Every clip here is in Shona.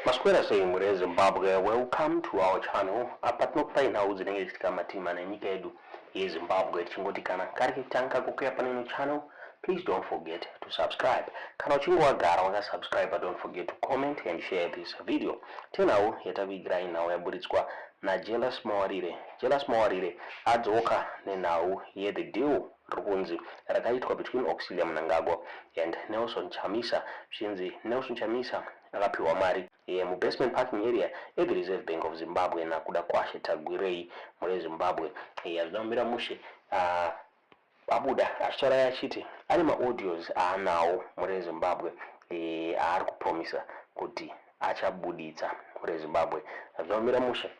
Maswera sei mhuri yeZimbabwe, welcome to our channel. Apa tinokupai nhau dzinenge dzichiitika mativi nenyika yedu yeZimbabwe. Tichingoti kana kari kekutanga kukuya pane ino channel, please don't forget to subscribe. Kana uchinge wagara wakasubscribe, don't forget to comment and share this video. Tenhau yatakuigirai, nhau yaburitswa naJealous Mawarire. Jealous Mawarire adzoka nenhau yethe deal riri kunzi rakaitwa between Auxilia Mnangagwa and Nelson Chamisa. Zvichinzi Nelson Chamisa akapiwa mari mubasement parking area ethe Reserve Bank of Zimbabwe naKudakwashe Tagwirei. Mune Zimbabwe hazvina kumira mushe. Abuda achitaura achiti ane maaudios aanawo mune Zimbabwe aari kupromisa kuti achabuditsa. Mune Zimbabwe hazvina kumira mushe.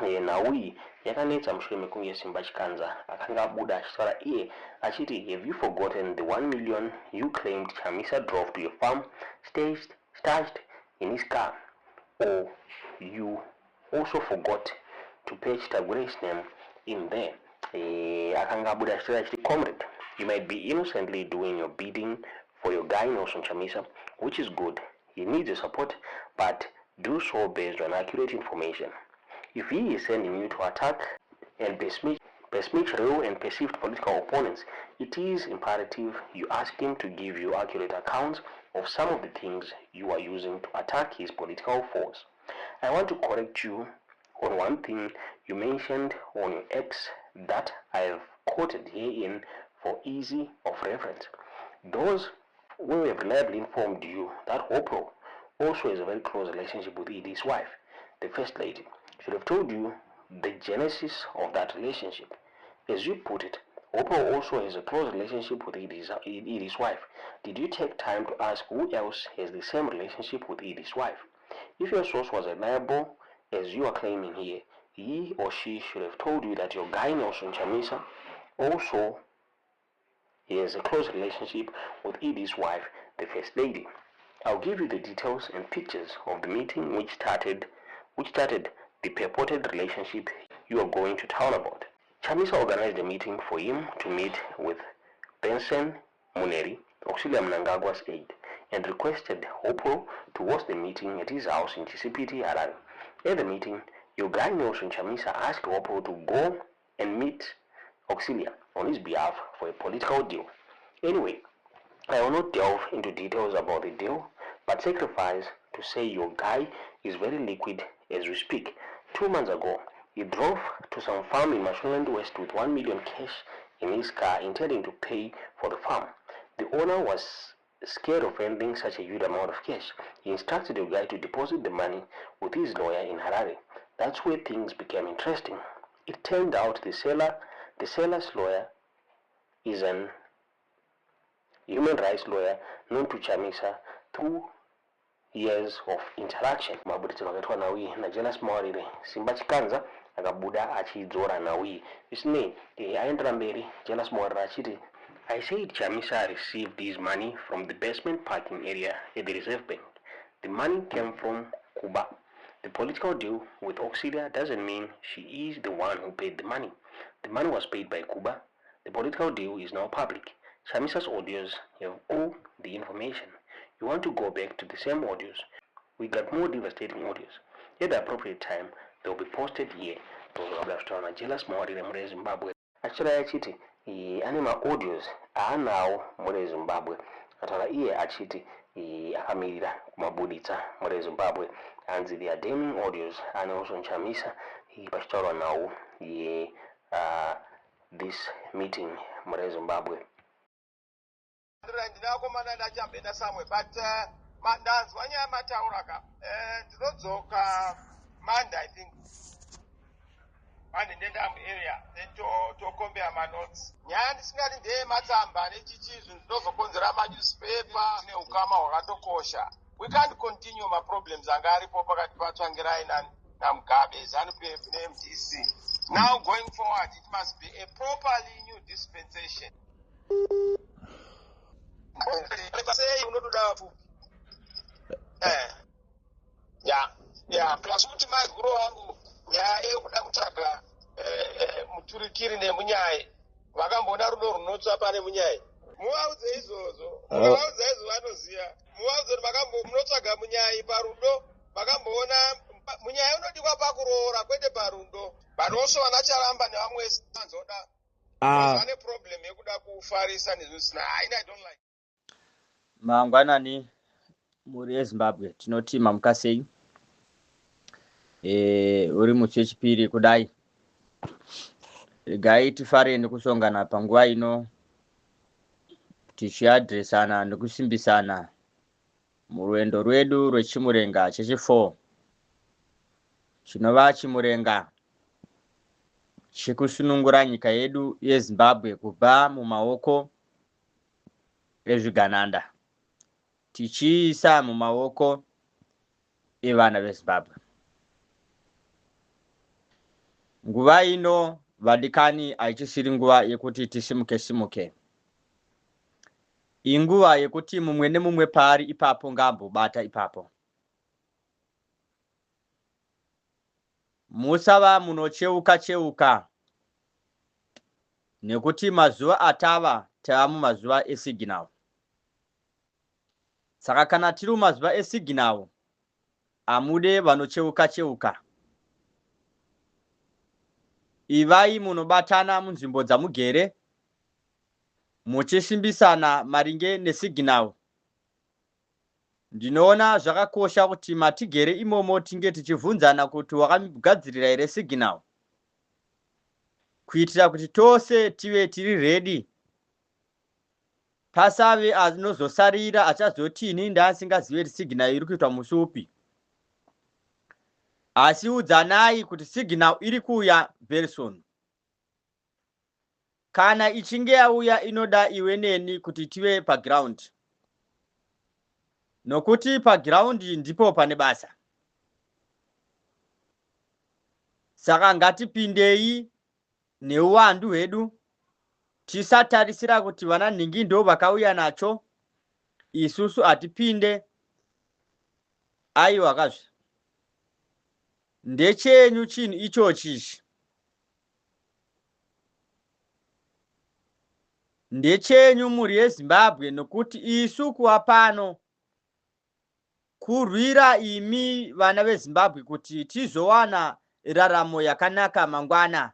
Nhau iyi yakanetsa mushure mekunge Simba Chikanza akanga abuda achitaura iye achiti, "Have you forgotten the 1 million you claimed Chamisa drove to your farm stashed in his car? Or you also forgot to patch Tagwirei's name in there?" Akanga abuda achitaura achiti, "Comrade, you might be innocently doing your bidding for your guy Nelson Chamisa, which is good. He needs your support, but do so based on accurate information. If he is sending you to attack and besmirch real and perceived political opponents, it is imperative you ask him to give you accurate accounts of some of the things you are using to attack his political foes. I want to correct you on one thing you mentioned on your X that I have quoted herein for easy of reference. Those who have reliably informed you that Hopewell also has a very close relationship with ED's wife, the First Lady, should have told you the genesis of that relationship. As you put it, Hopewell also has a close relationship with ED's wife. Did you take time to ask who else has the same relationship with ED's wife? If your source was reliable, as you are claiming here, he or she should have told you that your guy Nelson Chamisa also he has a close relationship with ED's wife, the First Lady. I'll give you the details and pictures of the meeting which started the purported relationship you are going to town about. Chamisa organized a meeting for him to meet with Benson Muneri, Auxilia Mnangagwa's aide, and requested Hopewell to host the meeting at his house in Chisipiti, Harare. At the meeting, your guy Nelson Chamisa asked Hopewell to go and meet Auxilia on his behalf for a political deal. Anyway, I will not delve into details about the deal, but suffice to say your guy is very liquid as we speak. 2 months ago, he drove to some farm in Mashonaland West with 1 million cash in his car, intending to pay for the farm. The owner was scared of handling such a huge amount of cash. He instructed the guy to deposit the money with his lawyer in Harare. That's where things became interesting. It turned out the seller's lawyer is an human rights lawyer known to Chamisa through years of interaction." Mabuditsiro akaitwa nhau iyi naJealous Mawarire, Simba Chikanza akabuda achidzora nhau iyi. Zvisinei, aendera mberi Jealous Mawarire achiti, "I said Chamisa received his money from the basement parking area at the Reserve Bank. The money came from Cuba. The political deal with Auxilia doesn't mean she is the one who paid the money. The money was paid by Cuba. The political deal is now public. Chamisa's audios have all the information. You want to go back to the same audios? We got more devastating audios. At the appropriate time, they will be posted here." Ndozvakabuda zvitaura naJealous Mawarire muri Zimbabwe, achitaura achiti ane maaudios aanawo muri Zimbabwe. Ataura iye achiti akamirira kumabuditsa muri Zimbabwe. Hanzi the damning audios aNelson Chamisa pachitaurwa nhau ye this meeting muri Zimbabwe. Ndinakomana ndachamboenda somewhere, but ndanzwa nyaya mataura ka. Ndinodzoka Monday, I think Monday ndenda muarea, then tocompare manotes. Nyaya ndisingati ndeyematsamba nechichi, zvinhu zvinozokonzera manewspaper. Tine ukama hwakatokosha. We can't continue maproblems anga aripo pakati paTsvangirai naMugabe, ZANU PF neMDC. Now going forward, it must be a properly new dispensation. Sei unotoda vapfupi? Ya, plus kuti maiguru vangu, nyaya yekuda kutsvaga muturikiri nemunyai, vakamboona rudo runotsva pane munyai. Muvaudze izvozvo. Mukavaudza izvo vanoziva. Muvaudze kuti munotsvaga munyai parudo. Makamboona munyaya unodikwa pakuroora, kwete parudo. But also vana Charamba nevamwe vanzoda vane problem yekuda kufarisa nezvisina. Haina, I don't like. Mangwanani, mhuri yeZimbabwe. Tinoti mamuka sei? Uri musi wechipiri kudai, regai tifare nekusongana panguva ino tichiadhiresana nekusimbisana murwendo rwedu rwechimurenga chechi4, chinova chimurenga chekusunungura nyika yedu yeZimbabwe kubva mumaoko ezvigananda, tichiisa mumaoko evana veZimbabwe. Nguva ino, vadikani, haichisiri nguva yekuti tisimuke simuke. Inguva yekuti mumwe nemumwe paari ipapo ngaambobata ipapo. Musava munocheuka cheuka, nekuti mazuva atava, tava mumazuva esignal. Saka kana tiri mumazuva esignal, hamude vanocheuka cheuka. Ivai munobatana munzvimbo dzamugere, muchisimbisana maringe nesignal. Ndinoona zvakakosha kuti matigere imomo tinge tichibvunzana kuti wakagadzirira here signal, kuitira kuti tose tive tiri ready, pasave anozosarira achazoti, "Ini ndaasingazive kuti signal iri kuitwa musi upi." Asi udzanai kuti signal iri kuuya very soon. Kana ichinge yauya, inoda iwe neni kuti tive paground, nokuti paground ndipo pane basa. Saka ngatipindei neuwandu hwedu, tisatarisira kuti vana nhingi ndo vakauya nacho, isusu hatipinde. Aiwa kazve, ndechenyu chinhu ichochi ichi, ndechenyu, mhuri yeZimbabwe, nokuti isu kuva pano kurwira imi vana veZimbabwe kuti tizowana raramo yakanaka mangwana,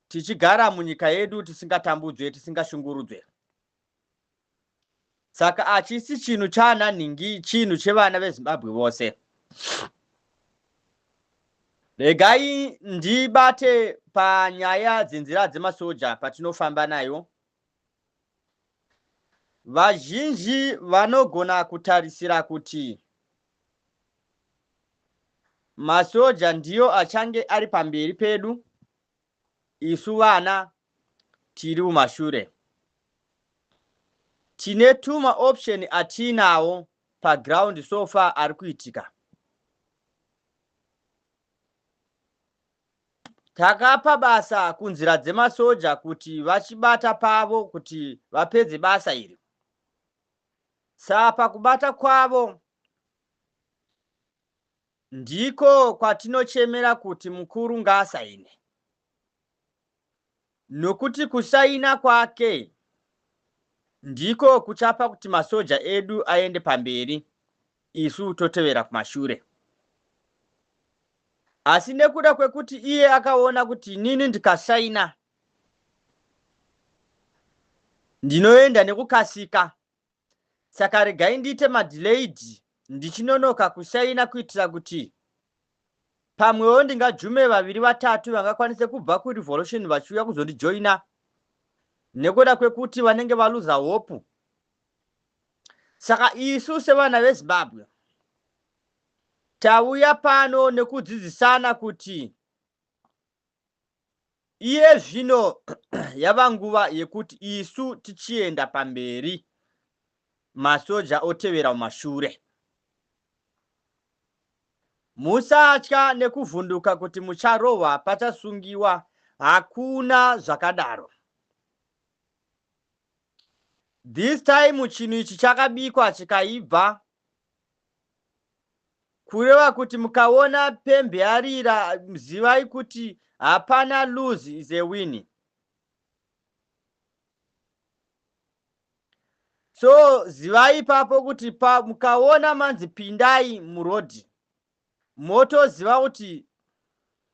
tichigara munyika yedu tisingatambudzwe, tisingashungurudzwe. Saka hachisi chinhu chana nhingi, chinhu chevana veZimbabwe vose. Regai ndibate panyaya dzenzira dzemasoja patinofamba nayo. Vazhinji vanogona kutarisira kuti masoja ndiyo achange ari pamberi pedu, isu vana tiri mumashure. Tine tuma option atiinawo paground so far ari kuitika. Takapa basa kunzira dzemasoja kuti vachibata pavo kuti vapedze basa iri. Saka pakubata kwavo ndiko kwatinochemera kuti mukuru ngaasaine, nokuti kusaina kwake ndiko kuchapa kuti masoja edu aende pamberi, isu totevera kumashure. Asi nekuda kwekuti iye akaona kuti nini ndikasaina ndinoenda nekukasika, saka regai ndiite madelayed, ndichinonoka kusaina, kuitira kuti pamwewo ndingajume vaviri vatatu vangakwanise kubva kurevolution vachiuya kuzondijoina, nekuda kwekuti vanenge valuza hope. Saka isu sevana veZimbabwe tauya pano nekudzidzisana kuti iye zvino yava nguva yekuti isu tichienda pamberi, masoja otevera mumashure. Musatya nekuvhunduka kuti mucharohwa, pachasungiwa. Hakuna zvakadaro. This time chinhu ichi chakabikwa chikaibva, kureva kuti mukaona pembe yarira, zivai kuti hapana lose, is a win. So zivai ipapo kuti pa mukaona manzi pindai murodhi, motoziva kuti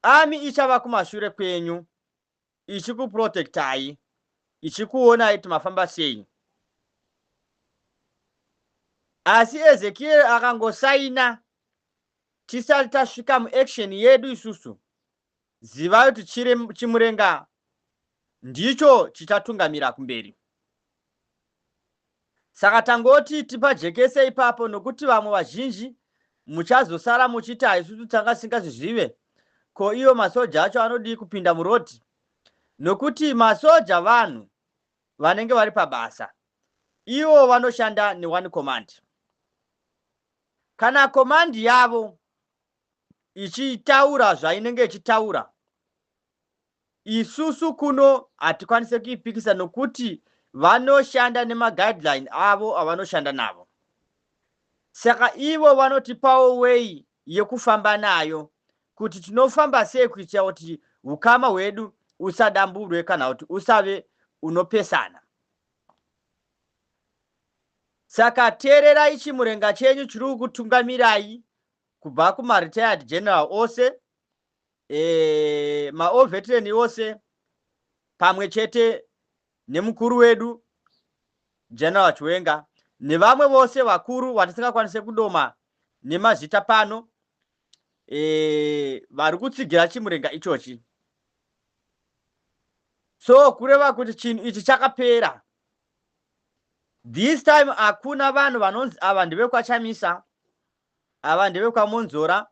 army ichava kumashure kwenyu ichikuprotectai, ichikuonai kuti mafamba sei. Asi Ezekiel akangosaina tisati tasvika muaction yedu isusu, zivai kuti Chimurenga ndicho chichatungamira kumberi. Saka tangoti tipajekese ipapo, nokuti vamwe vazhinji muchazosara muchiti haisusu tanga singazvizive, ko iwo masoja acho anodii kupinda murodhi? Nokuti masoja vanhu vanenge vari pabasa, ivo vanoshanda neone command. Kana command yavo ichitaura zvainenge ichitaura, isusu kuno hatikwanise kuipikisa, nokuti vanoshanda nemaguideline avo avanoshanda navo. Saka ivo vanotipawo way yekufamba nayo kuti tinofamba sei kuitira kuti ukama hwedu usadamburwe kana kuti usave unopesana. Saka teererai Chimurenga chenyu chiri kukutungamirai kubva kumaretired general ose, maall veteran ose, pamwe chete nemukuru wedu General Chiwenga nevamwe vose vakuru vatisingakwanise kudoma nemazita pano, vari kutsigira Chimurenga ichochi. So kureva kuti chinhu ichi chakapera this time. Hakuna vanhu vanonzi ava ndevekwaChamisa, ava ndevekwaMonzora,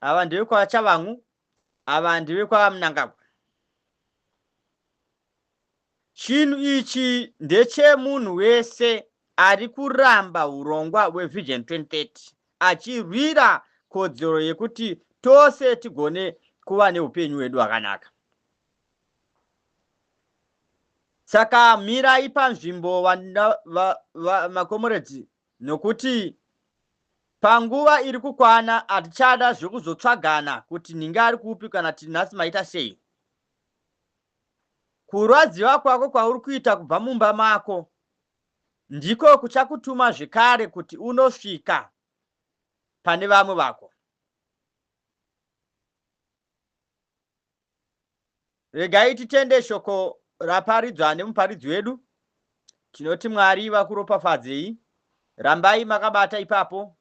ava ndevekwaChavangu, ava ndevekwaMnangagwa. Chinhu ichi ndechemunhu wese ari kuramba urongwa hweVision 2030, achirwira kodzero yekuti tose tigone kuva neupenyu hwedu hwakanaka. Saka mirai panzvimbo, makomuredzi, nokuti panguva iri kukwana hatichada zvekuzotsvagana kuti nhinge ari kupi kana kuti nhasi maita sei. Kurwadziwa kwako kwauri kuita kubva mumba mako ndiko kuchakutuma zvekare kuti unosvika pane vamwe vako. Regai titende shoko raparidzwa nemuparidzi wedu. Tinoti Mwari vakuropafadzei, rambai makabata ipapo,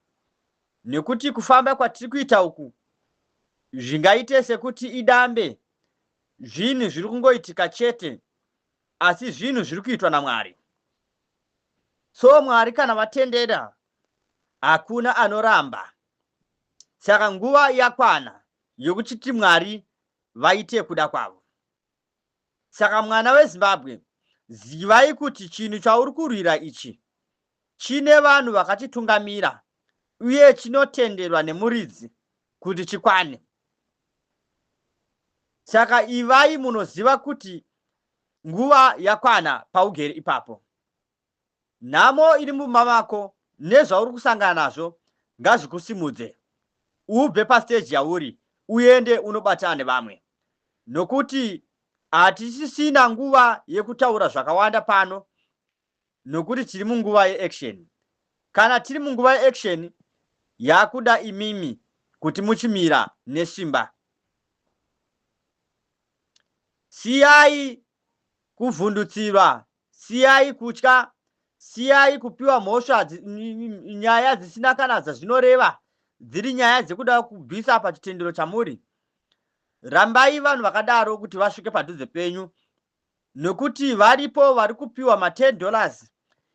nekuti kufamba kwatiri kuita uku zvingaite sekuti idambe, zvinhu zviri kungoitika chete, asi zvinhu zviri kuitwa naMwari. So Mwari kana vatendera, hakuna anoramba. Saka nguva yakwana yokuti Mwari vaite kuda kwavo. Saka mwana weZimbabwe, zivai kuti chinhu chauri kurwira ichi chine vanhu vakachitungamira uye chinotenderwa nemuridzi kuti chikwane. Saka ivai munoziva kuti nguva yakwana paugere ipapo. Nhamo iri mumba mako nezvauri kusangana nazvo ngazvikusimudze ubve pastage yauri uende unobatana nevamwe, nokuti hatisisina nguva yekutaura zvakawanda pano, nokuti tiri munguva yeaction. Kana tiri munguva yeaction, yakuda imimi kuti muchimira nesimba. Siyai kuvhundutsirwa, siyai kutya, siyai kupiwa mhosva, nyaya dzisina kana dzazvinoreva, dziri nyaya dzekuda kubvisa pachitendero chamuri. Rambai vanhu vakadaro kuti vasvike padhuze penyu, nokuti varipo vari kupiwa ma10 dollars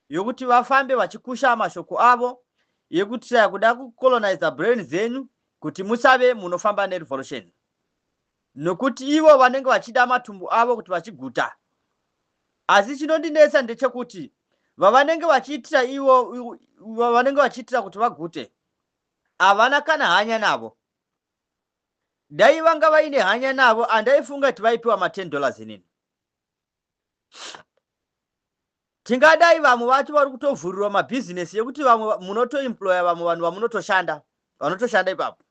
yokuti vafambe vachikusha mashoko avo yekuti kuda kucolonize brain dzenyu kuti musave munofamba nerevolution, nokuti ivo vanenge vachida matumbu avo kuti vachiguta. Asi chinondinetsa ndechekuti vavanenge vachiitira ivo, vavanenge vachiitira kuti vagute, havana kana hanya navo. Dai vanga vaine hanya navo, handaifunga kuti vaipiwa ma10 dollars inini. Tingadai vamwe vacho vari kutovhurirwa mabhizinesi ekuti vamwe munotoemploya vamwe vanhu vamunotoshanda, vanotoshanda ipapo,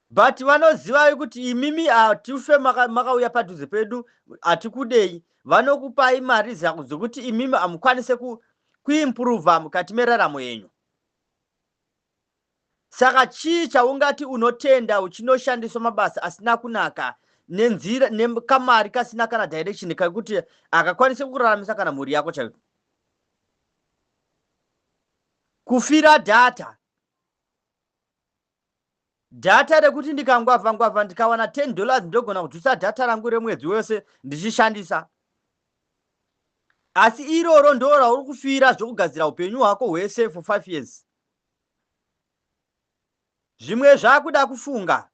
but vanozivai kuti imimi hatife makauya padhuze pedu, hatikudei. Vanokupai mari dzekuti imimi hamukwanise kuimprova mukati meraramo yenyu. Saka chii chaungati unotenda uchinoshandiswa mabasa asina kunaka nenzira nekamari kasina kana direction kekuti akakwanise kukuraramisa kana mhuri yako chaiyo? Kufira data. Data rekuti ndikangwavha ngwavha ndikawana 10 dollars ndogona kudzusa data rangu remwedzi wese ndichishandisa. Asi iroro ndo rauri kufira zvokugadzira upenyu hwako hwese for 5 years. Zvimwe zvakuda kufunga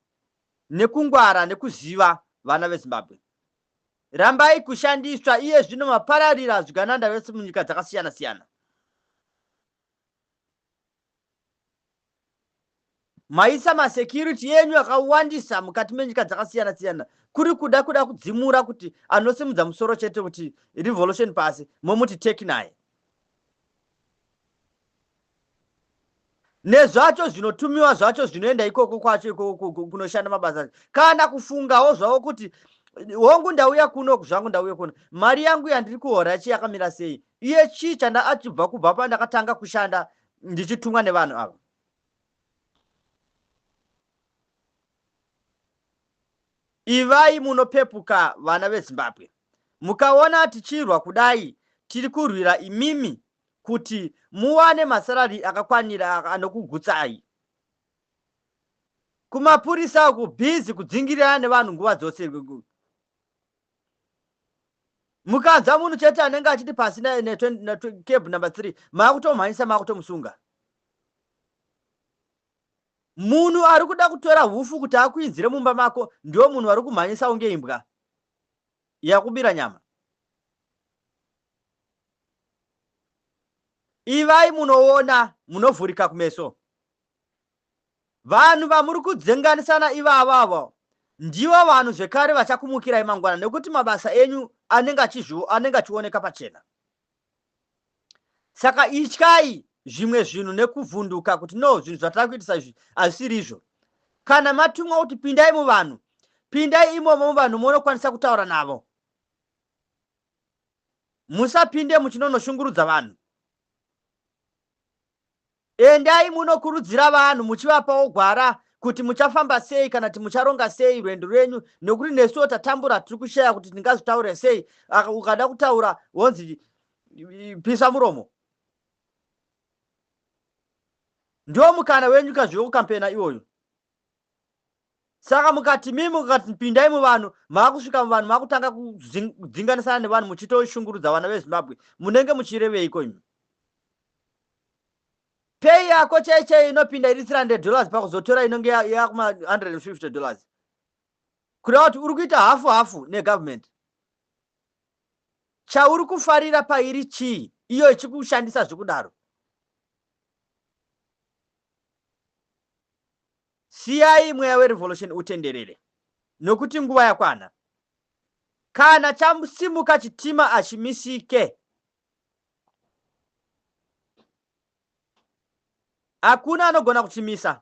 nekungwara nekuziva vana veZimbabwe. Rambai kushandiswa iye zvino mapararira zvigananda vese munyika dzakasiyana siyana. Maisa masecurity enyu akawandisa mukati menyika dzakasiyana siyana kuri kuda kuda kudzimura kuti anosimudza musoro chete kuti revolution pasi momuti take naye. Nezvacho zvinotumiwa zvacho zvinoenda ikoko kwacho ikoko kunoshanda mabasa acho kana kufungawo zvavo kuti hongu ndauya kuno zvangu ndauya kuno mari yangu yandiri kuhora yachi yakamira sei iye chii chandaachibva kubva pandakatanga kushanda ndichitumwa nevanhu ava. Ivai munopepuka vana veZimbabwe. Mukaona tichirwa kudai tiri kurwira imimi kuti muwane masalary akakwanira anokugutsai. Kumapurisa uku busy kudzingirirana nevanhu nguva dzose. Mukanzwa munhu chete anenge achiti pasi necab number 3 makutomhanyisa makutomusunga. Munhu ari kuda kutora hufu kuti akuinzire mumba mako ndiwo munhu ari kumhanyisa unge imbwa yakubira nyama. Ivai munoona munovhurika kumeso. Vanhu vamuri kudzenganisana ivavo avo ndivo vanhu zvekare vachakumukirai mangwana nekuti mabasa enyu anenge anenge achioneka pachena. Saka ityai zvimwe zvinhu nekuvhunduka kuti no zvinhu zvatava kuitisa izvi hazvisiri izvo. Kana matumwa kuti pindai muvanhu, pindai imomo muvanhu monokwanisa kutaura navo. Musapinde muchinonoshungurudza vanhu. Endai munokurudzira vanhu muchivapawo gwara kuti muchafamba sei kana kuti mucharonga sei rwendo rwenyu nekuti nesuwo tatambura tiri kushaya kuti tingazvitaure sei. Ukada kutaura wonzi pisa muromo. Ndiwo mukana wenyu ka zvekukampena iwoyo. Saka mukati mimi mukati pindai muvanhu maakusvika muvanhu maakutanga kudzinganisana nevanhu muchitoshungurudza vana veZimbabwe munenge muchireveiko imi? Pay yako chai chai inopinda iri 300 dollars pakuzotora inonge yakuma 150 dollars. Kureva kuti uri kuita hafu hafu negovernment. Chauri kufarira pairi chii iyo ichikushandisa zvekudaro? Siyai mweya werevolution utenderere nokuti nguva yakwana. Kana chasimuka chitima achimisike. Hakuna anogona kuchimisa.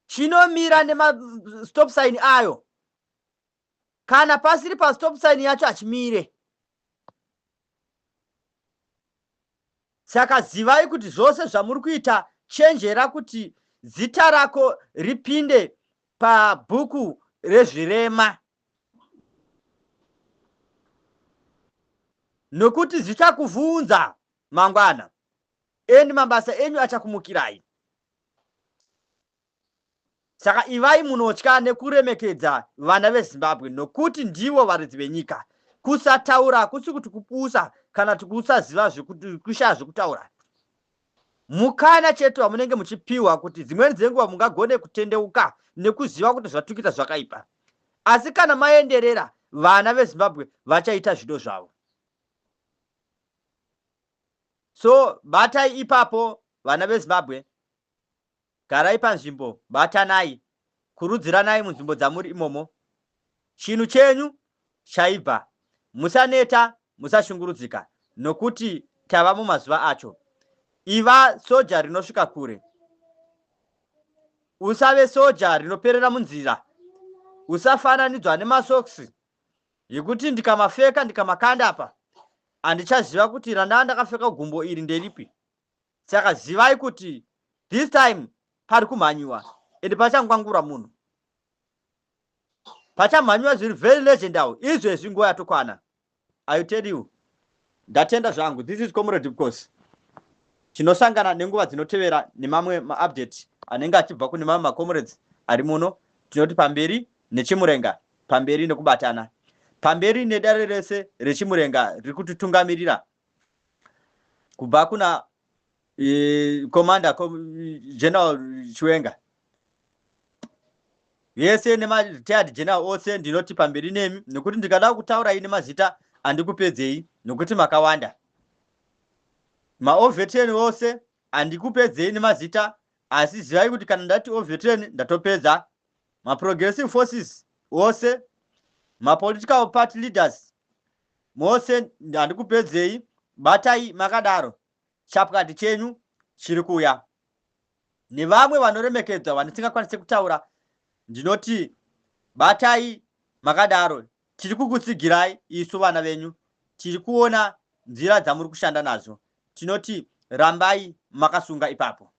Chinomira nemastop sign ayo. Kana pasiri pastop sign yacho hachimire. Saka zivai kuti zvose zvamuri kuita chenjera kuti zita rako ripinde pabhuku rezvirema. Nokuti zvichakuvhunza mangwana and mabasa enyu achakumukirai. Saka ivai munotya nekuremekedza vana veZimbabwe nokuti ndivo varidzi venyika. Kusataura hakusi kuti kupusa kana kuti kusaziva kushaya zvekutaura. Mukana chete wamunenge muchipiwa kuti dzimweni dzenguva mungagone kutendeuka nekuziva kuti zvatukita zvakaipa. Asi kana maenderera vana veZimbabwe vachaita zvido zvavo. So batai ipapo vana veZimbabwe. Garai panzvimbo, batanai, kurudziranai munzvimbo dzamuri imomo. Chinhu chenyu chaibva. Musaneta, musashungurudzika, nokuti tava mumazuva acho. Iva soja rinosvika kure. Usave soja rinoperera munzira. Usafananidzwa nemasokisi. Yekuti ndikamafeka ndikamakanda apa handichaziva kuti randaa ndakapfeka gumbo iri nderipi. Saka zivai kuti this time pari kumhanyiwa ende pachangwangura munhu. Pachamhanyiwa zviri very legendary. Izvezvi nguva yatokwana. I tell you. Ndatenda zvangu. This is Comrade Bukos. Tinosangana nenguva dzinotevera nemamwe maupdate anenge achibva kune mamwe macomrades ari muno. Tinoti pamberi nechimurenga, pamberi nekubatana, pamberi nedare rese rechimurenga riri kutitungamirira kubva kuna Commander General Chiwenga vese nemaretired general ose. Ndinoti pamberi nemi, nekuti ndikada kutaurai nemazita handikupedzei, nekuti makawanda. Mawar veteran ose handikupedzei nemazita, asi zivai kuti kana ndati war veteran ndatopedza. Maprogressive forces ose, mapolitical party leaders mose, handikupedzei. Batai makadaro, chapwati chenyu chiri kuuya. Nevamwe vanoremekedzwa vandisingakwanisi kutaura, ndinoti batai makadaro. Tiri kukutsigirai isu vana venyu, tiri kuona nzira dzamuri kushanda nadzo. Tinoti rambai makasunga ipapo.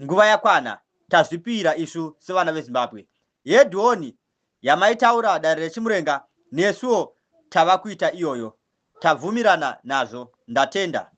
Nguva yakwana, tazvipira isu sevana veZimbabwe. Yedhoni yamaitaura, dare rechimurenga, nesuwo tava kuita iyoyo, tabvumirana nazvo. Ndatenda.